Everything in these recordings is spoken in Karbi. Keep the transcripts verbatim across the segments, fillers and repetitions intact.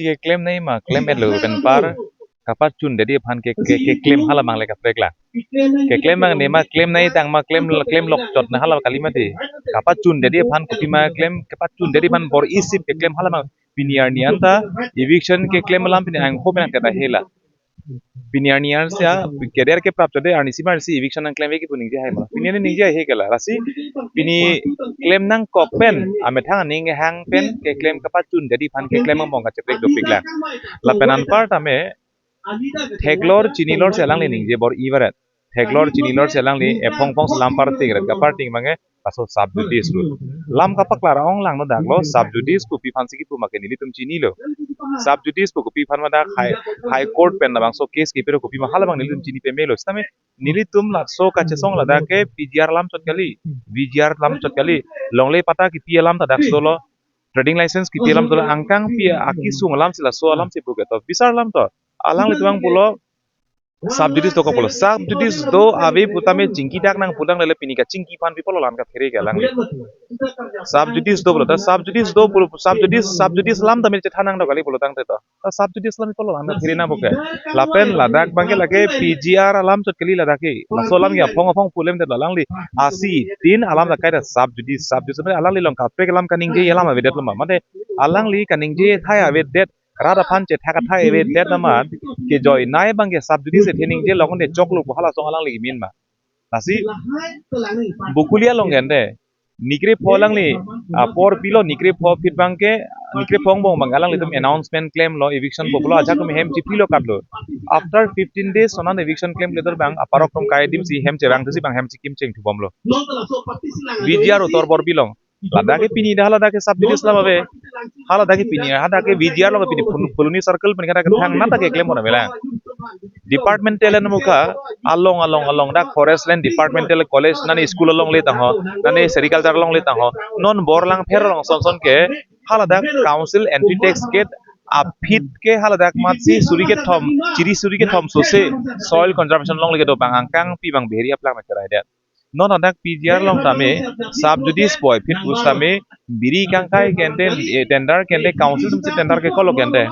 keklem nangji ma, klem-etlo pen apar kapachundetji aphan ke, ke, keklem hala abang le kaprek lang. Keklem nangne ma, klem nangji tang ma, klem, klem lokchot na hala kali mati. Kapachundetji aphan kopima klem, kapachundetji aphan bor-isip keklem hala abang. Pini arni anta eviction keklem alam pini angho pen angtet ahela. Pini arni arsi a, keder ke prap chode arni isi arsi eviction nangklemvek pu ningje hai ma. Pini arni ningje hai ke la. Lasi pini klem nangkok pen, amethang aning hang pen keklem kapachundetji aphan keklem angbong kacheprek dopik lang. Lapen anpar tame theklor chinilor si alangli ningje bor-i varet. Theklor chinilor si alangli ephong phong si lam parting ret, kaparting abangke laso sub judice lo. Lam kapaklar ong lang no dak lo, sub judice kopi aphan si kipu ma ke nelitum chinilo. Sub judice pu kopi aphan ma dak high, high court pen labangso case kipiro kopima hala abang nelitum chini pemelo. Sitame nelitum laso kachesong ladak ke P G R alam chot kali, V G R alam chot kali, longle patta kipi alam ta dak solo, trading license kipi alam solo, angkang pi akisung alam si laso alam si puke to, bisar alam to, alanglitum abang pulo, sub judice dokok pulo. Sub judice do ave putame chingki dak nang pulang lele pini kachingki aphan pi pulo la-an kathere ke alangli. Sub judice do pulo, ta sub judice do pulo, sub judice, sub judice alam tame chethan nangdok kali pulo tangte to. Ta sub judice alam pi pulo la-an kathere nangpo ke. Lapen ladak abangke lake P G R alam chot kali ladak ke. Laso alam ke aphong aphong pu alamdet lo alangli. Asi tin alam ta kaita sub judice, sub judice mane alangli along kaprek alam kaningje alam avedetlo ma. Mane alangli kaningje athai avedet, rat aphan chethak athai avedet amat kejoinei abangke sub judice ethe ningje along de choklo pu hala asong alangli kimin ma. Lasi Bokolia along ke ante nikrepho alangli apor pilo, nikrepho aphi abangke, nikrepho angbong abang alanglitum announcement klemlo, eviction boklo, ajahak atum hem chiphilo katlo. After fifteen days sonan eviction klemkledor abang aparok atum kai adim si hem chevang thusi abang hem chikim chengthubomlo. V G R utor bor bilong. Ladak ke pini dah ladak ke sub judice alam ave. Haladak ke pini, hadak ke V G R along ke pini Phul-, Phuloni circle pini kada ke thang nata ke klem pon avelang. Departmental and mukha along, along, along dak forest land departmental college nani school alongle tangho, nani sericulture alongle tangho. Non Borlangpher along son son ke haladak council entry tax gate aphi ke haladak amatsi suri kethom, chiri suri kethom sose soil conservation alongle kedo abang angkang pi abang biheri aplang na kerai det. Non hadak P G R along tame sub judice poi aphi pusitame biri kangkai ke ante, eh, tender ke ante, council atumsi tender kekoklo ke ante.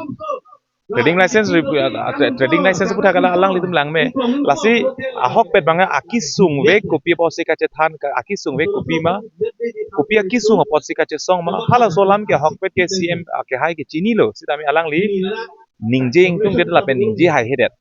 Trading license ri-, ah, ah, tra-, trading license aputhak ke la alanglitum langme. Lasi ahokpet abang akisung vek kopi apotsi kachethan, ka-, akisung vek kopima, kopi akisung apotsi kachesong ma, halaso alam ke ahokpet ke C M, ah, kehai ke chinilo, sitame alangli ningje ingtungdet lapen ningje haihedet.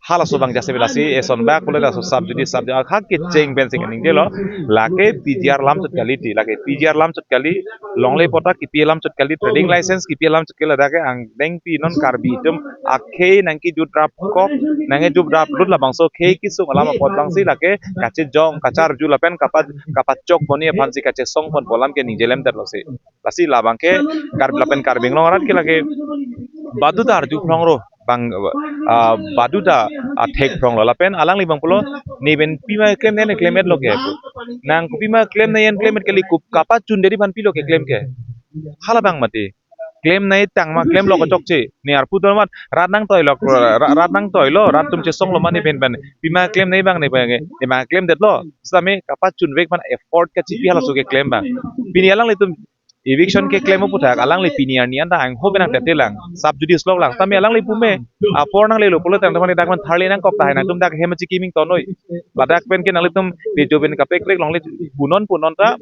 Halaso abang jasemet lasi eson bak pulo laso sub judice, sub judice ahak kecheng pen si kaningjelo, lake P G R alam chot kali ti, lake P G R alam chot kali, longle patta kipi alam chot kali, trading license kipi alam chot kali, ladak ke angdeng pi non Karbi atum akhei nangkejudrapkok, nangkejudraplut labangso khei kisung alam apot abangsi lake kachejong, kacharju lapen kapa-, kapachok boni aphansi kachesong pon pu alam ke ningjelemdet losi. Lasi labang ke Kar-, lapen Karbi Anglong arat ke lake baduta arju phronglo abang, ah, baduta, ah, thek phronglo. Lapen alangli abang pulo, ne pen pima klem nangji ne klem-etlo ke pu. Nang kopima klem nangji ne klem-et kali, kop-, kapachundetji aphan pilo keklem ke. Hala abang mati. Klem nangji tang ma klem lo kachokche. Ne arpu do amat rat nangtoilo, ra-, rat nangtoilo, rat atum chesonglo ma ne pen pen. Pima klem nangji abang ne pen ke, ne abang klemdetlo. Sitame kapachun vek aphan effort kachipi halaso keklem abang. Pini alanglitum eviction keklem aputhak alangli pini arni anta angho pen angtete lang, sub judice lok lang, tame alangli pume apor nanglelo pulo tang tang dak man tharle nangkok tahai nangtum dak hem chikim ingtonnoi. Ladak pen ke nanglitum video pen kaprek prek longle punon punon ta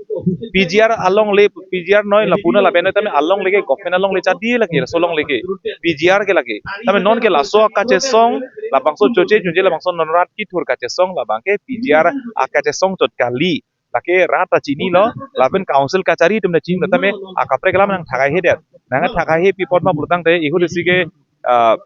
P G R alongle, P G R noi lapu non lapen noi tame alongle ke government alongle chadi lake, laso alongle ke P G R ke lake. Tame non ke laso akachesong, labangso choche chunje labangso non rat kithur kachesong labang ke P G R akachesong chot kali. Lake rat ta chinilo, lapen council kachari atum ta chinilo, tame akaprek alam nangthak haihedet. Nangthak haihepi apot ma pulo tangte, ihut isi ke, ah,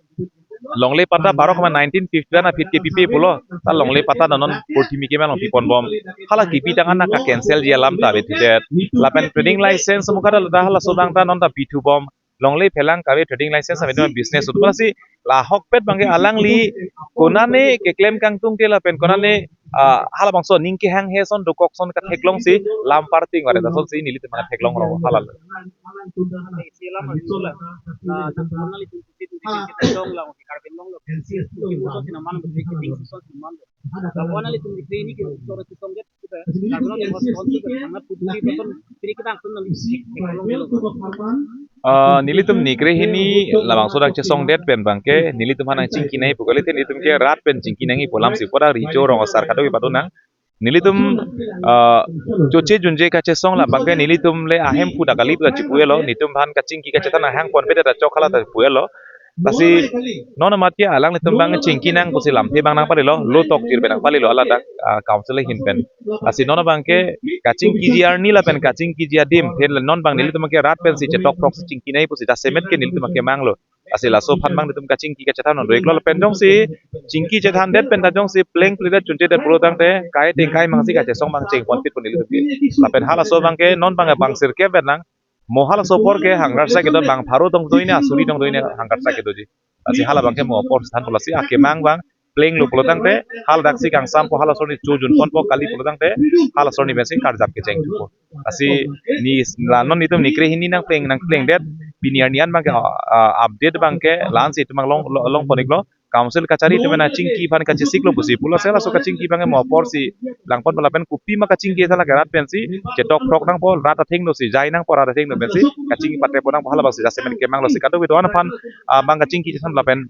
longle patta barok ma nineteen fifty-one aphi ke pipe pulo, ta longle patta non non purthimi keme along piponbom. Hala kipi tang an nangka-cancel ji alam ta ave thudet. Lapen trading license mukha ta ladak halaso abang ta non ta pithubom. Longle phelang kave trading license ave do business utu lasi la ahokpet abang ke alangli konane keklem kangtung ke lapen konane, ah, halabangso aning kehang he ason dokok ason katheklongsi lam parting varet asonsi nelitum aphan theklong rong halalo. Ah, nelitum ni krehini labangso dak chesongdet pen abangke nelitum aphan nangchingki nangji pu kali, te nelitum ke rat pen chingki nangji pu alam si pura Recho Rong Asar kadokave pado nang. Nelitum, ah, choche junje kachesong la abangke nelitum le ahemphu ta kali pu ta chipu-elo, nelitum aphan kachingki kachethan nanghang ponpe ta chok hala ta chipu-elo. Lasi non amat ke alanglitum abang chingki nang pusi lamthe abang nangpalilo, lo tokjir pen nangpalilo, hala dak, ah, council ahin pen. Lasi non abangke kachingkiji arni lapen kachingkiji adim, he non abang nelitum ke rat pensi chetok throk si chingki nangji pusi jasemet ke nelitum akemang lo. Lasi laso aphan abang nelitum kachingki kachethan non do-iklo lapen jongsi chingki chethandet pen ta jongsi plengpledet chunchedet pulo tangte, kai tengkai mangsi kachesong abang cheng ponpit pu nelitum ke. Lapen halaso abangke non abang abang sirkep vet nang, mo halaso apor ke hangarsa kedo, bang pharo tong do-ikji, asuri tong do-ikji, hangarsa kedoji. Lasi hala abangke mo apor si than pulo, lasi akemang abang plenglo pulo tangte, hala dak si kangsam po, halaso arni chojun ponpo kali pulo tangte, halaso arni pensi karjap kecheng thupo. Lasi ni la non nelitum ni krehini nangpleng nangplengdet, pini arni an abangke, ah, update abangke la-ansi itum along, lo-, long pon-iklo. Council kachari atum nangchingki aphan kachesiklo pusi pulo, lasi laso kachingki abangke mo apor si lang ponpo lapen kopima kachingki thala ke rat pensi chetok throk nangpo, rat athengno si jai nangpo, rat athengno pensi kachingki pate pon nangpo, hala abang si jasemet kemang lo. Lasi kadokave do-an aphan, ah, abang kachingki chethan lapen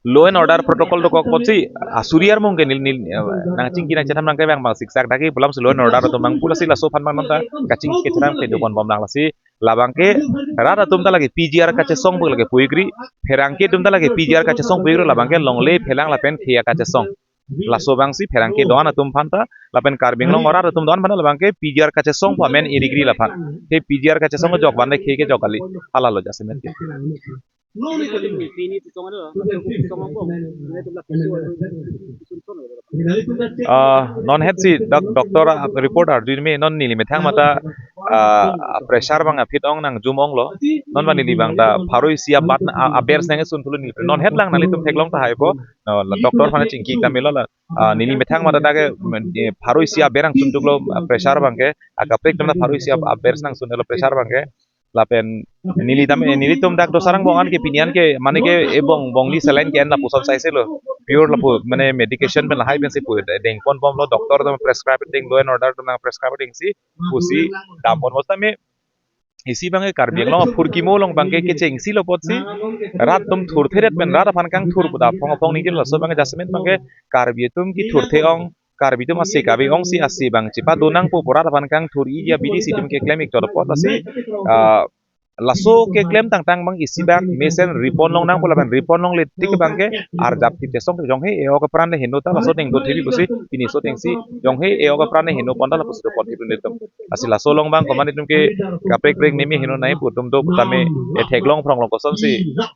law and order protocol dokok ponsi, ah, asuri armung ke neli, neli, eh, nangchingki nangchethan abangke abang abang siksak dagi pu alam si law and order atum abang pulo, lasi laso aphan abang non ta kachingki kachethan kedo ponbom nang. Lasi labangke rat atum ta lake P G R kachesong pu lake pu-ikri, pherangke atum ta lake P G R kachesong pu-ikri, labangke longle phelang lapen khei akachesong. Laso abang si pherangke do-an atum aphan ta, lapen Karbi Anglong arat atum do-an aphan labangke P G R kachesong pu amen irigri laphan. He P G R kachesong kejok abang le khei kejok kali. Hala lo jasemet ke. Ah, non het si dok-, doctor, ah, report arju me, non neli methang mata, ah, pressure abang aphi ong nangjum onglo. Non abang neli abang ta pharo isi abat na, a-, aber si nangsun thulo neli. Non het lang nanglitum theklong tahai po. No, la doctor aphan chingki kami lo la. Ah, neli methang mata dak ke, mm, eh, pharo isi aber nangsun thulo, ah, pressure abangke. Akaprek atum ta pharo isi ab-, aber si nangsun thulo pressure abangke. Lapen neli tam, eh, nelitum dak do sarang bong an ke pini an ke mane ke e bong, bongli saline ke-en lapuson saise lo. Pure lapu mane medication pen lahai pensi pu deng ponbomlo, doctor atum prescribe deng, law and order atum nangprescribe dengsi pusi dam ponbom. Sitame isi abangke Karbi Anglong aphurkimo along abangke kechengsi lo apotsi rat atum thurthedet pen rat aphan kangthur pu ta aphong aphong ningje, laso abangke jasemet abangke Karbi atum kethurthe ong, Karbi atum ase kave ongsi ase abang chepado nangpo pu rat aphan kangthur-iji abidi si itum keklem-ik chot apot, lasi, ah, laso keklem tangtang abang isi abang mesen ri pon long nangpo lapen ri pon longle tik abangke arjap thip chesong jonghe e-ok apran le heno ta laso ateng do thepi pusi pini laso atengsi jonghe e-ok apran le heno pon ta lapusi do pon thepi nelitum. Lasi laso along abang komat itum ke kaprek prek neme heno nai pu atum do pu tame e theklong phrong long kosonsi,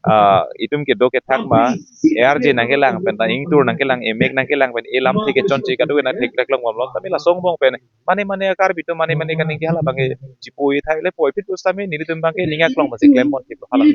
ah, itum kedo kethak ma, e-arje nangkelang pen ta ingtur nangkelang, emek nangkelang pen elamthe kechonche kadokave nangthek theklong bomlo. Tame laso angbong pen mane mane Karbi atum mane mane kaningje hala abangke chipu-i thai le pu-i phit pusitame nelitum abangke ning aklong masi klem pon thip hala.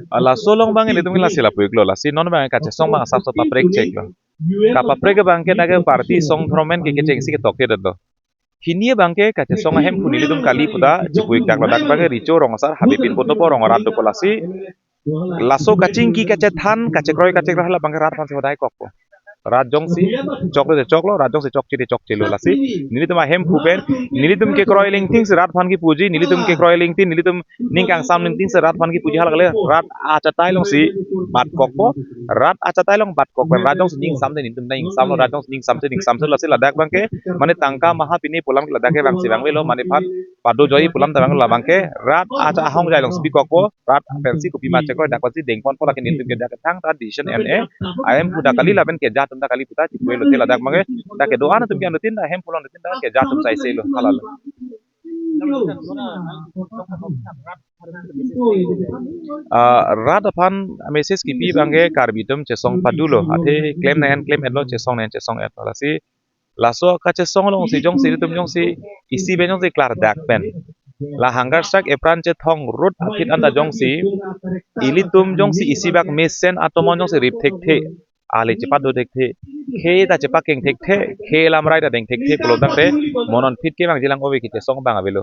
Ah, laso along abang nelitum lasi lapu-iklo, lasi non abang kachesong abang asap asap paprek cheklo. Kapaprek abangke dak ke party song thromen ke kechengsi ketok ke detlo. Hini abangke kachesong ahemphu nelitum kali pu ta chipu-ik daklo, dak abangke Recho Rong Asar, Habe Pinpon dopo, Rong Arat dopo, lasi laso kachingki kachethan, kachekroi kachekroi hala abangke rat aphansi hodai kokpo. Rat jongsi choklo te choklo, rat jongsi chokche te chokchelo, lasi nelitum ahemphu pen nelitum kekroi lingting si rat aphan kepuji, nelitum kekroi lingting, nelitum ning kangsam lingting si rat aphan kepuji hala kali, rat achatai alongsi bat kokpo, rat achatai along bat kok pen rat jongsi ning samte nelitum ta ning samlo, rat jongsi ning samte ning samte, lasi ladak abangke mane tangka maha pine pu alam ke ladak ke vangsi vangvelo, mane aphan pado joi pu alam ta vang, labangke rat acha ahongjai alongsi pi kokpo, rat pensi kopima chekroi dak pensi deng ponpo, lake nelitum ke dak thangta decision en-e, ahemphu ta kali lapen keja atum ta kali pu ta chipu-iklo, te ladak abangke dak kedo-an atum ke anuttin ta ahemphu along anuttin ta keja atum saise lo, halalo. Ah, rat aphan message kipi abangke Karbi atum chesong padulo, athe klem nang-en klem-etlo, chesong nang-en chesong-etlo, lasi laso kachesong alongsi jongsi nelitum jongsi isi pen jongsi klardak pen la hangarsak epran chethong rut aphi anta jongsi ilitum jongsi isi bak mesen atomon jongsi rip thekthe, ali chepado thekthe, khei ta chepakeng thekthe, khei lamrai ta deng thekthe pulo tangte, mo non aphi ke abang jilang ove kachesong abang avelo.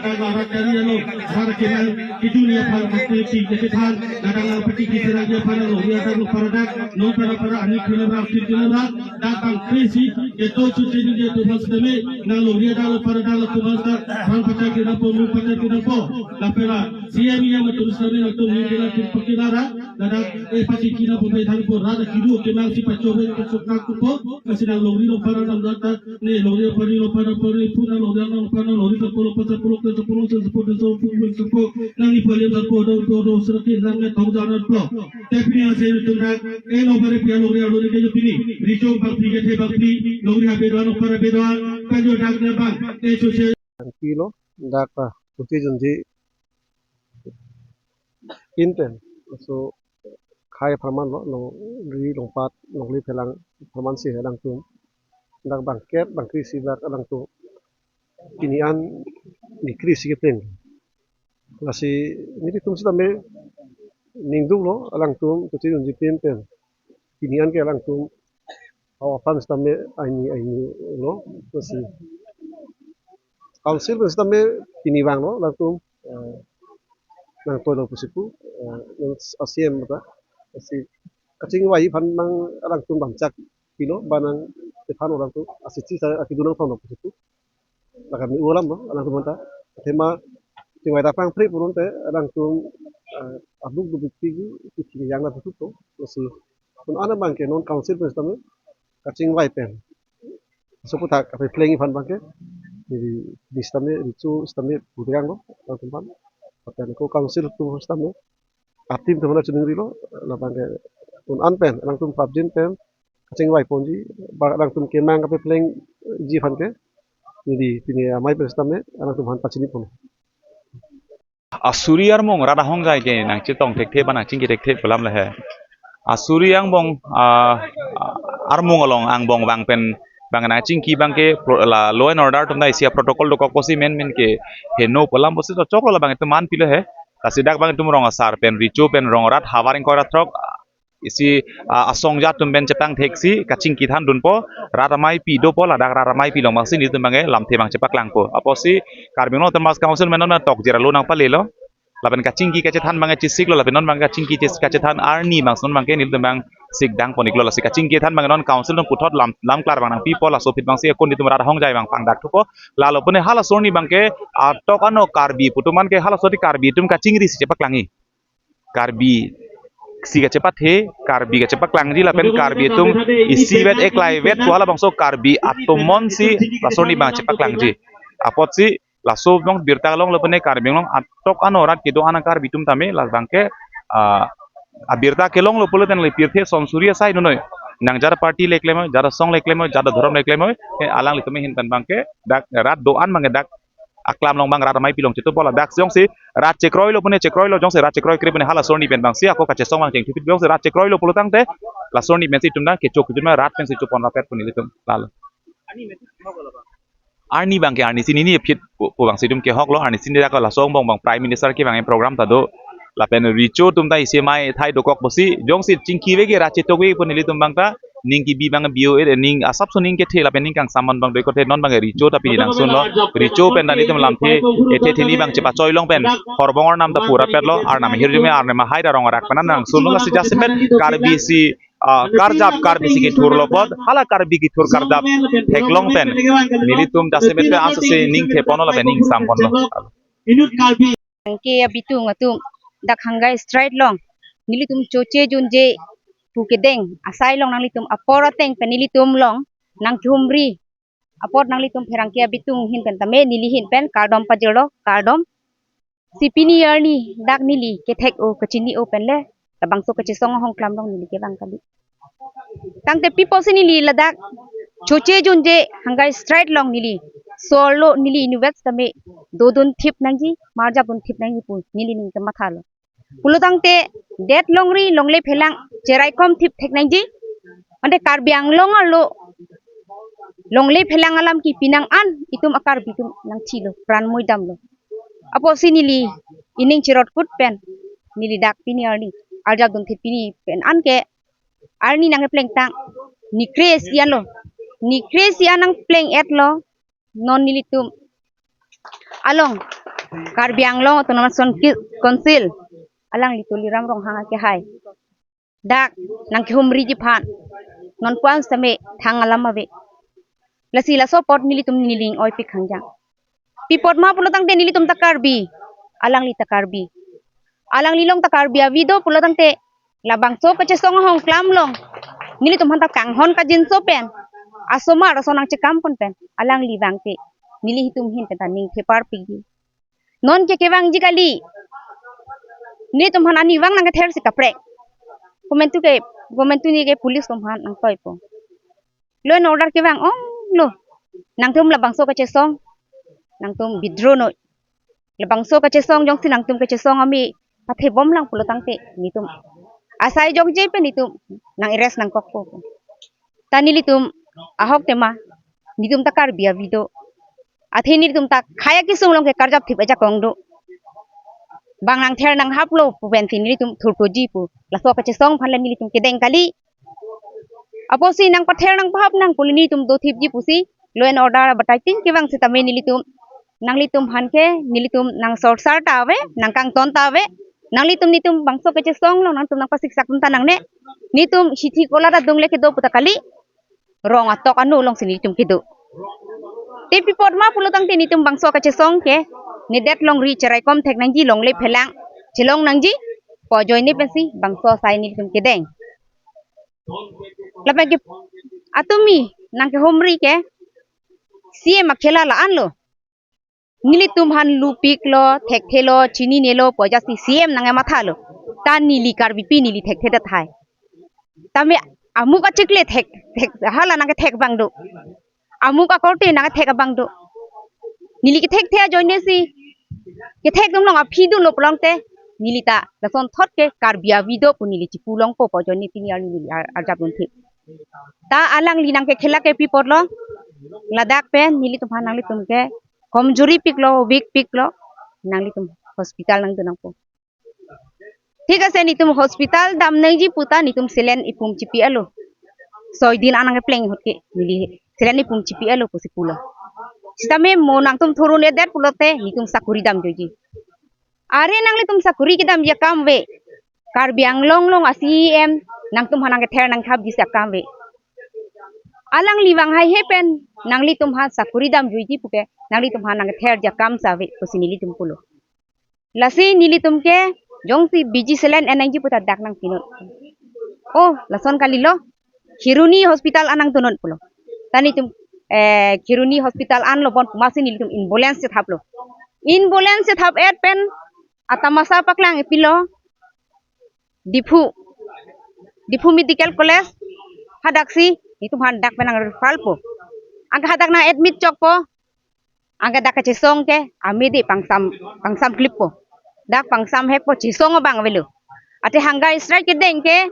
ladak arat kari alo, arat kemang, kejun aphan, mati ti kethan, ladak nangpatiki serang aphan, longri adak lo para dak, non para para ani kena rak, kena rak, dak bang krisi, keto chuche ni dia tuhan setame, nang longri adak lo para dak lo tuhan sta, bang pachak kena po, mu pachak kena po, lapen la, C M yang atum setame, atum ni kena kim pakinara, ladak, eh, patiki na po, pe thang po, rat kidu kemang si pachobe, kachok nak po, kasi nang longri lo para dak, ne longri pari lo para pari puna longri nang pana longri ta polo pasa polo ke ta polo se sepo de so pu pu sepo nang ni pali ta po do do do serakin nang ne tong jana plo. Te pini ase tum dak e lo bare pia longri alo de ke pini. Richong bak pli ke the bak pli longri ha bedoan para bedoan kan jo dak ne bang. E so se. Ang pilo dak ta puti junji pinten. So khai pharman lo, longri longpat, longri phelang pharman si alangtum. Dak bangket, bangkri si dak alangtum. Pini an ni kri si kepeng. Lasi nelitum setame ningduk lo, alangtum, kecil unji pinten. Pini an ke alangtum. Aphan sitame aini aini lo, pusi council pen sitame pini vanglo, alangtum, eh, nangtoilo pusi pu, eh, nang A C M ta, si kachingvai aphan nang alangtum bamchak pilo, ba nangkethan alangtum, asitsi sa akidun nangthanlo pusi pu. Lakan ni ulam lo, alangtum anta. Athema chingvai ta pangpre pulote alangtum, eh, abluk dubik pigi, pigi yang la tutup to. Pusi un-an abangke non council pen sitame kachingvai pen, sopu thak ape pleng aphan abangke, jadi di sitame, di chu sitame pudang lo, alangtum aphan. Paten ko council atum sitame a-team atum aphan chiningrilo, labangke un-an pen, alangtum prapjin pen kachingvai ponji, ba alangtum kemang kapeplengji aphan ke, jadi pini amei pen sitame alangtum aphan pachini pon. Asuri armung rat ahongjai ke nangchetong thekthe ba nangchingki thekthe pu alam le he. Asuri angbong, ah, armung along angbong vang pen bang nangchingki abangke pro-, la law and order atum ta isi a-protocol dokok pusi menmen ke heno pu alam pusi to choklo, labang itum man pilo he. Lasi dak bang itum rong asar pen, recho pen, rong arat, havar ingkoi ra throk, isi, ah, asong ajat atum pen chepangtheksi kachingki thandunpo, rat ameipi dopo, ladak rat ameipi along bangsi nelitum abangke lamthe abang chepaklangpo. Apotsi Karbi Anglong Autonomous Council pen non tokjera lo nangpalelo. Lapen kachingki kachethan abangke chesiklo, lapen non abang kachingki ches-, kachethan arni abang non abangke nelitum abang sikdang pon-iklo, lasi kachingki than abang non council atum puthot lam, lam klar abang nangpipo, laso aphi abangsi akun nelitum rat ahongjai abang pangdak thupo. Lalo pune halaso arni abangke atok ano Karbi pu atum an ke halaso arni Karbi atum kachingrisi chepaklangji. Karbi si kachepathe, Karbi kachepaklangji lapen Karbi atum isivet eklaivet pu halabangso Karbi atum monsi laso arni abang chepaklangji. Apotsi laso abang birta longlo pune Karbi Anglong atok ano rat kedo-an a-Karbi atum tame labangke, ah, abirta kelonglo pulote nangli pirthe son suri asai nonoi. Nang jar party le klemoi, jar asong le klemoi, jar adhorom le klemoi, eh, alanglitum ahin pen abangke dak rat do-an abangke dak aklam along abang rat ameipi along chetupo, ladak jongsi rat chekroilo pune chekroilo, jongsi rat chekroikre pune halaso arni pen abangsi ako kachesong abang chengthipit, jongsi rat chekroilo pulotangte laso arni pensi itum dang kechok itum rat pensi chopon rapet pu nelitum lalo. Arni abangke arnisi nini aphi pu, pu abangsi itum kehoklo, arnisi nini dak laso angbong abang Prime Minister kevang program ta do. Lapen recho atum ta isi amei thai dokok pusi, jongsi chingki veke rat chetok veke pu nelitum abang ta ning kebi abang bio e, ning asapso ning kethe lapen ning kangsam abang do-ik kothe, non abang recho ta pini nangsunlo. Recho pen ta nelitum lamthe ethe theni abang chepachoi long pen horbong arnam ta pura petlo, arnam ahirjume arnam ahai ta rong arak pen nangsunlo, lasi jasemet Karbi si, ah, karjap Karbi si kethurlo apot, hala Karbi kethur karjap theklong pen nelitum jasemet pen asapsi ning theponlo lapen ning samponlo. Pherangke abitung atum dak hunger strike along nelitum choche junje pu kedeng asai along nanglitum apor ateng pen nelitum along nangkehumri apot nanglitum pherangke abitung ahin pen tame neli ahin pen kardom pajirlo, kardom. Si pini arni dak neli kethek-o kachini-o pen le labangso kachesong ahongklam along neli kevang kali. Tangte pi apotsi neli ladak choche junje hunger strike along neli solo, neli inutvet tame dodun thip nangji, marjap dun thip nangji pu neli ning kemathalo. Pulotangte det longri longle phelang cheraikom thip thek nangji. Ante Karbi Anglong arlo longle phelang alam kipi nang an itum a-Karbi atum nangthilo, pran moi damlo. Apotsi neli ining cherot kut pen neli dak pini arni arjap dun thip pini pen anke arni nangkeplengtang ni kre-isi anlo, ni kre-isi an nangpleng-etlo. Non nelitum along Karbi Anglong Autonomous Council alangli Tuliram Ronghang akehai dak nangkehumriji aphan non pu-an sitame thang alam ave. Lasi laso apot nelitum neli ning oipik hangjang. Pi apot ma pulotangte nelitum ta Karbi, alangli ta Karbi. Alangli along ta Karbi avi do pulotangte labangso kachesong ahongklam along nelitum aphanta kanghon kangjinso pen, asomar ason nangchekam pon pen alangli vangte nelitum ahin pen ta ning theparpikji. Non ke kevangji kali. Nelitum aphan ani vang nangkether si kaprek. Komantu ke, komantu ni ke police atum aphan nangtoipo. Law and order kevang onglo. Nangtum labangso kachesong nangtum withdraw noi. Labangso kachesong jongsi nangtum kachesong ami pathebom lang pulotangte nelitum asai jongje pen nelitum nang-arrest nangkokpo. Ta nelitum ahok tema nelitum ta Karbi avi do. Athe nelitum ta khei akesung along ke karjap thip ajakong do. Bang nangther nanghaplo pu pensi nelitum thurtoji pu laso kachesong aphan le nelitum kedeng kali. Apotsi nangpather nangpahap nang pu nelitum dothipji pusi law and order abatai tin kevang sitame nelitum, nanglitum aphan ke nelitum nangsorsar ta ave, nangkangton ta ave. Nanglitum netum bangso kachesong along nangtum nangpasiksak ta nangne. Netum hithi kola ta dungle kedo pu ta kali, rong atok ano alongsi netum kedo. Te pi apot ma pulo tangte netum bangso kachesong ke nedet longri cheraikom thek nangji, longle phelang chelong nangji pu ajoine pensi bangso asai netum kedeng. Lapen ke atumi nangkehumri ke C M akhela la-an lo. Nelitum aphan lupiklo, thekthelo, chininelo pu ajat si C M nangkemathalo. Ta neli Karbipi neli thekthe tahai. Tame amuk achikle thek, thek, hala nangkethek abang do. Amuk akorte nangkethek abang do. Neli kethekthe ajoine si kethek dun long aphi dunlo pulote neli ta lasonthot ke Karbi avi do pu neli chipu longpo pu ajoine pini arni neli ar-, arjap dunthip. Ta alangli nangkekhela ke pi apotlo, ladak pen nelitum aphan nanglitum ke komjuri piklo, weak piklo, nanglitum hospital nangdun nangpo. Thik ase, netum hospital dam nangji pu ta netum saline ipum chipi-etlo. Soi din an nangkepleng ahut ke neli saline ipum chipi-etlo pusi pulo. Sitame mo nangtum thurun-edet pulote netum sakuri damjoiji. Are nanglitum sakuri kedamji akam ave. Karbi Anglong along a C M nangtum aphan nangkether nangthapji si akam ave. Alangli vang haihe pen nanglitum aphan sakuri damjoiji puke nanglitum aphan nangketherji akam si ave pusi nelitum pulo. Lasi nelitum ke jongsi B G saline en nangji pu ta dak nangpinon. Oh, lason kalilo. Kheroni hospital an nangdunnon pulo. Ta netum, eh, Kheroni hospital anlo bon pu amatsi nelitum ambulance chethaplo. Ambulance chethap-et pen atamasa paklang ipilo Diphu, Diphu Medical College, hadaksi netum aphan dak pen nang-refer po. Anke hadak nang-admit chokpo. Anke dak kachesong ke amidi pangsam, pangsam klippo. Dak pangsam hekpo, chesong abang avelo. Athe hunger strike kedeng ke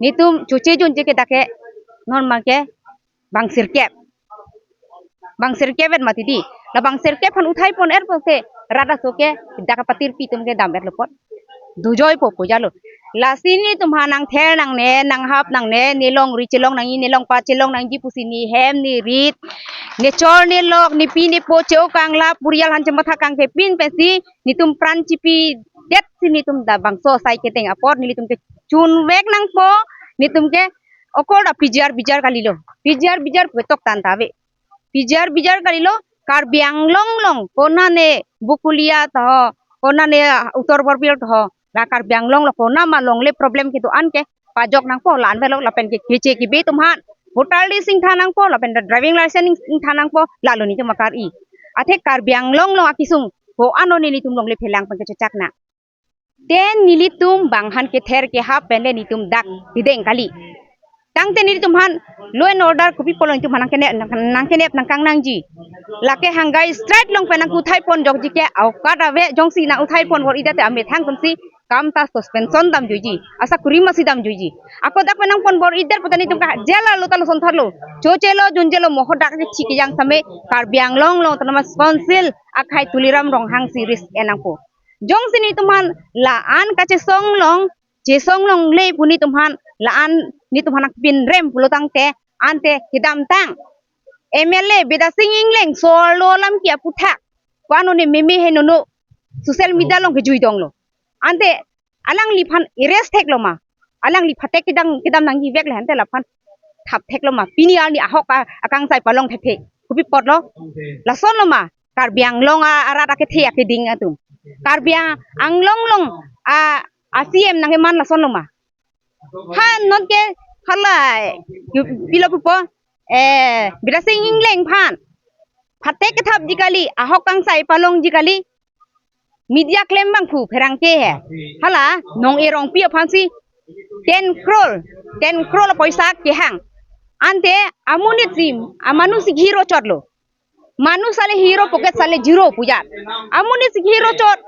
netum choche junche ke dak ke non ma ke bang sirkep. Bang sirkep-et mati di. La bang sirkep aphan uthai pon-et pulote rat aso ke dak patirpi atum ke dam-etlo apot. Dojoi po pu jalo. Lasi netum aphan nangther nangne, nanghap nangne, ne longri chelong nangji, ne longpat chelong nangji pusi ne hem, ne rit, ne chor, ne lok, ne pi, ne po che-o kanglap, purial aphan chematha kangkepin pensi netum pran chipidet si netum dak bangso asai kedeng apot nelitum ke chunvek nangpo, netum ke okor da P G R B G R kalilo. P G R B G R pu tok tan ta ave. P G R B G R kalilo, Karbi Anglong along konane Bokolia ta ho, konane Uttar Borbil ta ho, la Karbi Anglong along konama longle problem kedo-an ke pajok nangpo, la-an avelo lapen ke keche kebe atum aphan voter list ingthan nangpo lapen driving license ing-, ingthan nangpo, lalo netum akar-i. Athe Karbi Anglong along akesung ko-an one netum longle phelang pen kechechak nang. Te nelitum bang aphan kether kehap pen le netum dak kedeng kali. Tangte nelitum aphan law and order kopi pulo netum aphan nangkenep, nang, nangkenep nangkang nangji. Lake hunger strike along pen nangkuthai pon jokji ke aukat ave, jongsi nanguthai pon bor-idet te amethang atumsi kam ta suspension damjoiji. Asakuri amatsi damjoiji. Ako dak pen nangpon bor-idet pulote netum ka jail alo ta lason tharlo. Chochelo, junjelo, mo hadak ke chikijang same Karbi Anglong along Autonomous Council akhai Tuliram Ronghang si risk en nangpo. Jongsi netum aphan la-an kachesong along, chesong longle pu netum aphan la-an netum aphan nangpinrem pulo tangte ante kedamtang M L A Bidya Sing Engleng solo alam ke aputhak ko-an one meme henono social media along kejui donglo. Ante alangliphan arrest theklo ma? Alangli phatek kedam, kedam nangji vek le ante laphan thap theklo ma? Pini arni ahok a, akangsai palong thekthe. Kopi apotlo? Lasonlo ma Karbi Anglong a, arat akethe akeding atum? Karbi Ang-, Anglong along a, a C M nangkeman lasonlo ma? Ha non ke halai. Yu-, pilo pupo. Eh, Bidya Sing Engleng aphan phatek kethapji kali, ahok kangsai palongji kali. Media klem abang phu pherangke he. Hala Nong-e Rongpi aphansi ten crore, ten crore poisa kehang. Ante amonit si, amanu si hero chotlo. Manu sale hero, pocket sale zero pu jat. Amonit si hero chot,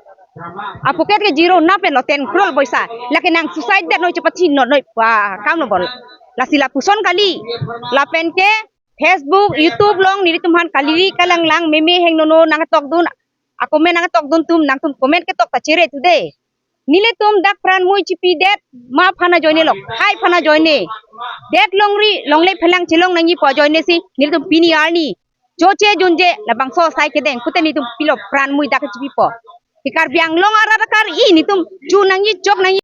a pocket ke zero, na pen lo ten crore poisa. Lake nang suicide det noi, chepathinot noi pu akam lo bol. Lasi lapuson kali. Lapen ke Facebook, YouTube along nelitum aphan kaliri kalanglang, meme henono nangtokdun, a comment nangtokdun atum, nangtum comment ketok ta chere today. Nelitum dak pran mui chipi det ma aphan ajoine lo, hai aphan ajoine. Det longri longle phelang chelong nangji pu ajoine si nelitum pini arni choche junje labangso asai kedeng pute nelitum pilo pran mui dak chipipo. Ke Karbi Anglong arat akar-i nelitum chu nangji chok nangji